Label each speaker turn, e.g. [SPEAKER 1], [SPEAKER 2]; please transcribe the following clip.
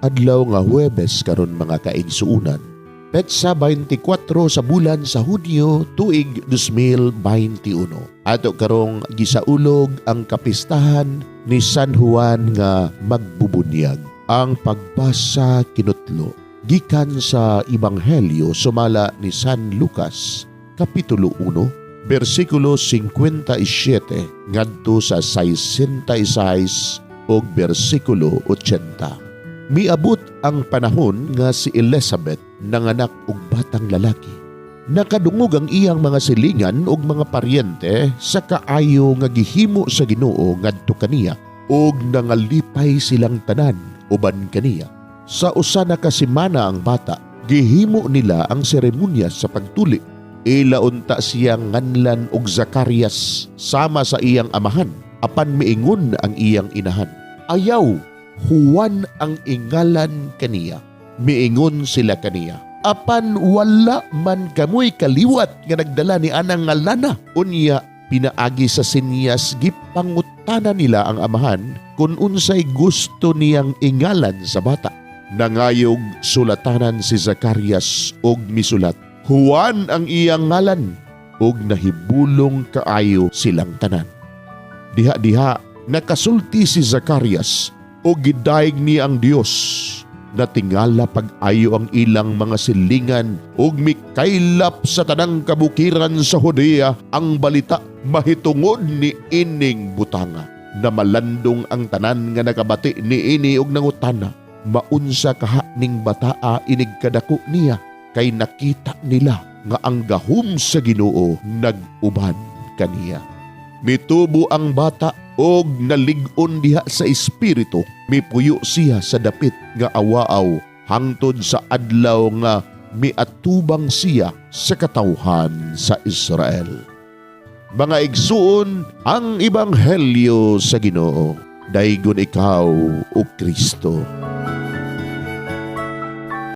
[SPEAKER 1] Adlaw nga Huwebes karon, mga kaigsuonan. Petsa 24 sa bulan sa Hunyo, tuig 2021. Ato karong gisaulog ang kapistahan ni San Juan nga Magbubunyag. Ang pagbasa kinutlo gikan sa Ebanghelyo sumala ni San Lucas, Kapitulo 1, bersikulo 57 ngadto sa 66 ug bersikulo 80. Miabot ang panahon nga si Elizabeth nanganak og batang lalaki. Nakadungog ang iyang mga silingan ug mga paryente sa kaayo nga gihimo sa Ginoo ngadto kaniya ug nangalipay silang tanan uban kaniya. Sa usa na ka semana ang bata, gihimo nila ang seremonya sa pagtuli. Ila unta siyang nganlan og Zacarias sama sa iyang amahan, apan miingon ang iyang inahan, "Ayaw, Juan ang ingalan kaniya." Miingon sila kaniya, "Apan wala man kamoy kaliwat nga nagdala ni anang ngalana." Unya pinaagi sa sinyas gipangutana nila ang amahan kung unsay gusto niyang ingalan sa bata. Nangayog sulatanan si Zacarias og misulat, "Juan ang iyang ngalan," ug nahibulong kaayo silang tanan. Diha-diha nakasulti si Zacarias ug gidayeg niya ang Dios. Natingala pag-ayo ang ilang mga silingan ug mikaylap sa tanang kabukiran sa Judea ang balita mahitungod ni ining butanga. Namalandong ang tanan nga nakabati niini ug nangutana, "Maunsa kaha ning bataa inig kadako niya?" Kay nakita nila nga ang gahom sa Ginoo nag-uban kaniya. Mitubo ang bata og nalig-on diha sa espiritu. Mipuyo siya sa dapit nga awaaw hangtod sa adlaw nga miatubang siya sa katawhan sa Israel. Mga igsuon, ang ebanghelyo sa Ginoo. Daygon ikaw, o Kristo.